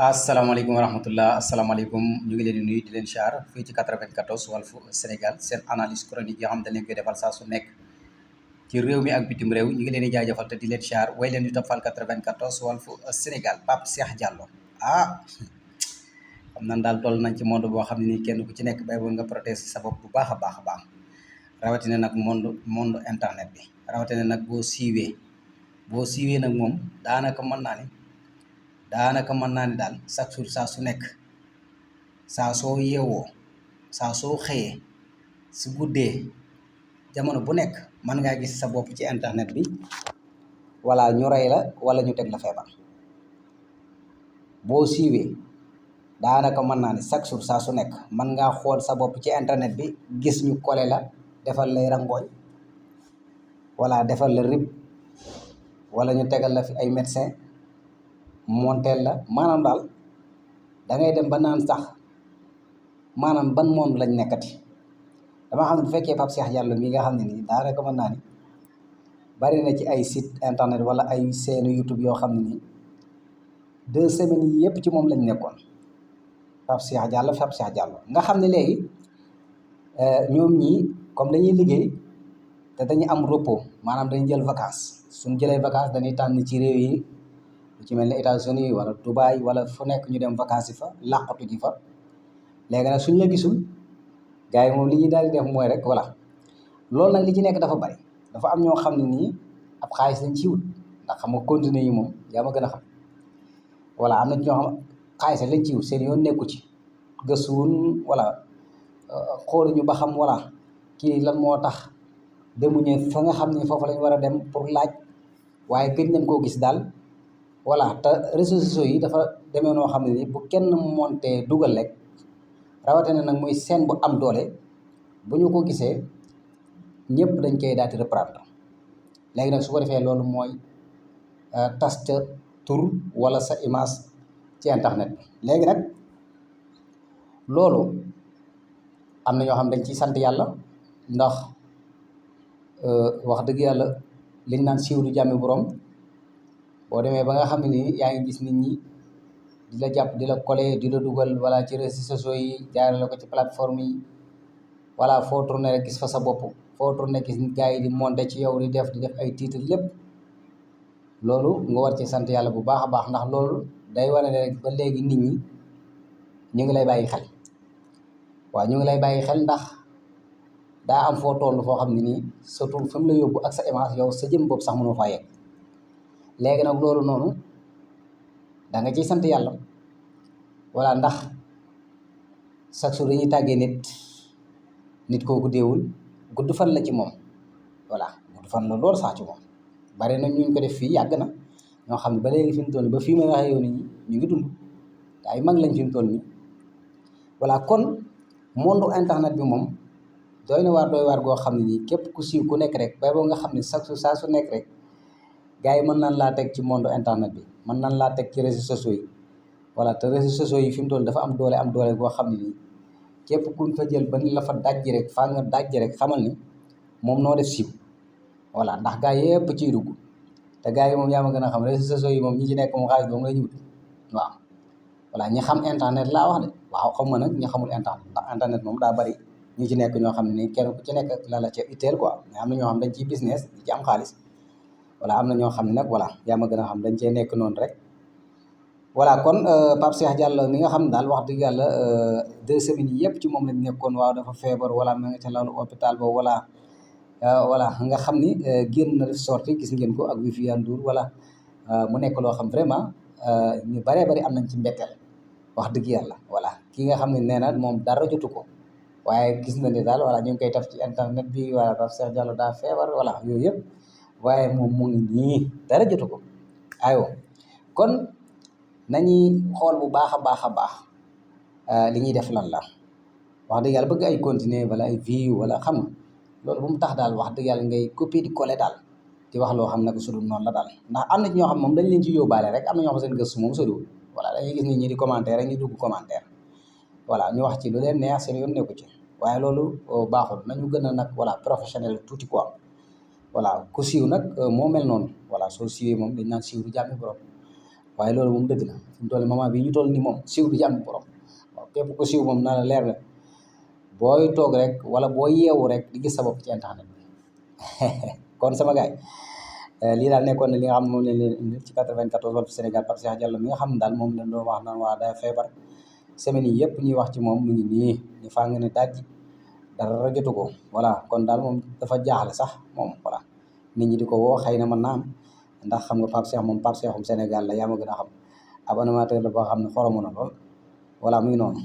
asalaamaaleykum wa rahmatullah asalaamaaleykum ñu ngi leen di nuyu di leen siyaar fii ci 94 Walf Sénégal seen analyse chronique yoo xam dañ leen koy defal saa su nekk ci réew mi ak bitim réew ñu ngi leen di jaajëfal te di leen siyaar way leen di toppal 94 Walf Sénégal Pape Cheikh Diallo xam nan daal toll nañ ci monde boo xam ne nii kenn ku ci nekk bay woon nga protéger sa bopp bu baax a baax a baax rawatina nag monde internet bi rawatina nag boo siiwee nag moom daanaka mën naa ni daal chaque jour saa su nekk saa soo yeewoo saa soo xëyee si guddee jamono bu nekk mën ngaa gis sa bopp ci internet bi wala ñu rey la wala ñu teg la feebar boo siiwee daanaka mën naa ni chaque jour saa su nekk mën ngaa xool sa bopp ci internet bi gis ñu kole la defal lay rangooñ wala defal la rib wala ñu tegal la fi ay médecin monteel la maanaam daal da ngay dem ba naan sax maanaam ban monde lañ nekkati dama xam ne bu fekkee Pape Cheikh Diallo mi nga xam ne nii daanaka mën naa ni bari na ci ay site internet wala ay chaîne YouTube yoo xam ne nii 2 semaines yi yëpp ci moom lañ nekkoon Pape Cheikh Diallo nga xam ne léegi ñoom ñii comme dañuy liggéey te dañuy am repos maanaam dañuy jël vacances suñ jëlee vacances dañuy tànn ci réew yi ci mel ni États-Unis wala Dubaï wala fu nekk ñu dem vacances yi fa làqatu ji fa léegi nag suñ la gisul gars yi moom li ñuy daal di def mooy rek voilà loolu nag li ci nekk dafa bari dafa am ñoo xam ne nii ab xaalis lañ ci wut ndax xam nga contenu yi moom yaa ma gën a xam voilà am na ñoo xam xaalis lañ ci wut seen yoon nekku ci gëstuwun voilà xooluñu ba xam voilà kii lan moo tax demuñu fa nga xam ne foofu lañ war a dem pour laaj waaye gëj nañ koo gis daal voilà te réseaux sociaux yi dafa demee noo xam ne ni bu kenn monté dugal rek rawatina nag muy scène bu am doole bu ñu ko gisee ñëpp dañ koy daal di reprendre léegi nag su ko defee loolu mooy tas ca tur wala sa image ci internet bi léegi nag loolu am na ñoo xam dañ ciy sant yàlla ndax wax dëgg yàlla liñ naan siiw du jàmmi borom boo demee ba nga xam ne nii yaa ngi gis nit ñi di la jàpp di la coller di la dugal voilà ci réseaux sociaux yi jaarale ko ci plateforme yi voilà foo tourné rek gis fa sa bopp foo tourné gis gars yi di monté ci yow di def ay titre lépp loolu nga war ci sant yàlla bu baax a baax ndax loolu day wane ne rek ba léegi nit ñi ñu ngi lay bàyyi xel waaw ñu ngi lay bàyyi xel ndax daa am foo toll foo xam ne nii surtout fi mu la yóbbu ak sa image yow sa jëm bopp sax mënoo faa yegg léegi nag loolu noonu da nga ciy sant yàlla voilà ndax chaque jour dañuy tàggee nit kooku deewul gudd fan la ci moom voilà gudd fan la loolu sax ci moom bari na ñu ko def fii yàgg na ñoo xam ne ba léegi fi mu toll nii ba fii may waxee yow nit ñi ñu ngi dund te ay mag lañ fi mu toll nii voilà kon monde internet bi moom doy waar goo xam ne nii képp ku siiw ku nekk rek bay boo nga xam ne chaque jour saa su nekk rek gars yi mën nañ laa teg ci monde internet bi mën nañ laa teg ci réseaux sociaux yi voilà te réseaux sociaux yi fi mu toll dafa am doole goo xam ne nii képp kuñ fa jël ba ni la fa dajji rek faa nga dajji rek xamal ni moom noo def siiw voilà ndax gars yëpp ciy dugg te gars yi moom yaa ma gën a xam réseaux sociaux yi moom ñi ci nekk moom xaalis moom la ñu wut waaw voilà ñi xam internet laa wax de waaw xam nga nag ñi xamul internet ndax internet moom daa bari ñi ci nekk ñoo xam ne nii kenn ku ci nekk la ca itteel quoi mais am na ñoo xam dañ ciy business di ci am xaalis voilà am na ñoo xam ne nag voilà yaa ma gën a xam dañ cee nekk noonu rek voilà kon Pape Cheikh Diallo mi nga xam ne daal wax dëgg yàlla 2 semaines yi yëpp ci moom lañ nekkoon waaw dafa feebar wala ma nga ca lalu hôpital ba voilà nga xam ni génn na def sorti gis ngeen ko ak Viviane Ndour voilà mu nekk loo xam vraiment ñu baree bari am nañ ci mbetteel wax dëgg yàlla voilà ki nga xam ne nee na moom dara jotu ko waaye gis na ne daal voilà ñu ngi koy taf ci internet bi voilà Pape Cheikh Diallo daa feebar voilà yooyu yëpp waaye moom mu ngi nii dara jotu ko aywa kon nañuy xool bu baax a baax li ñuy def lan la wax dëgg yàlla bëgg ay continuer wala ay vie wala xam nga loolu bu mu tax daal wax dëgg yàlla ngay copier di coller daal di wax loo xam ne ko su dul noonu la daal ndax am na ci ñoo xam moom dañ leen ci yóbbaale rek am na ñoo xam seen gëstu moom soriwul voilà dañuy gis nit ñi di commentaire rek ñu dugg commentaire voilà ñu wax ci lu leen neex seen yoon nekku ci waaye loolu baaxul nañu gën a nag voilà professionnel tuuti quoi voilà ku siiw nag moo mel noonu voilà soo siiwee moom dañ naan siiw du jàmmi borom waaye loolu moom dëgg la fi mu toll moment bii ñu toll nii moom siiw du ci am borom waaw képp ku siiw moom na la leer ne booy toog rek wala boo yeewu rek di gis sa bopp ci internet bi kon sama gaay lii daal nekkoon na li nga xam moom leen leen indi ci 94 Walf Sénégal Pape Cheikh Diallo mi nga xam ne daal moom leen doon wax naan waa daa feebar semaine yi yëpp ñuy wax ci moom mu ngi nii ñu faa nga ne dajji dara jotu ko voilà kon daal moom dafa jaaxle sax moom voilà nit ñi di ko woo xëy na mën naa am ndax xam nga Pape Cheikh moom Pape Cheikhum Sénégal la yaa ma gën a xam ab animateur la boo xam ne xoromu na lool voilà mu ngi noonu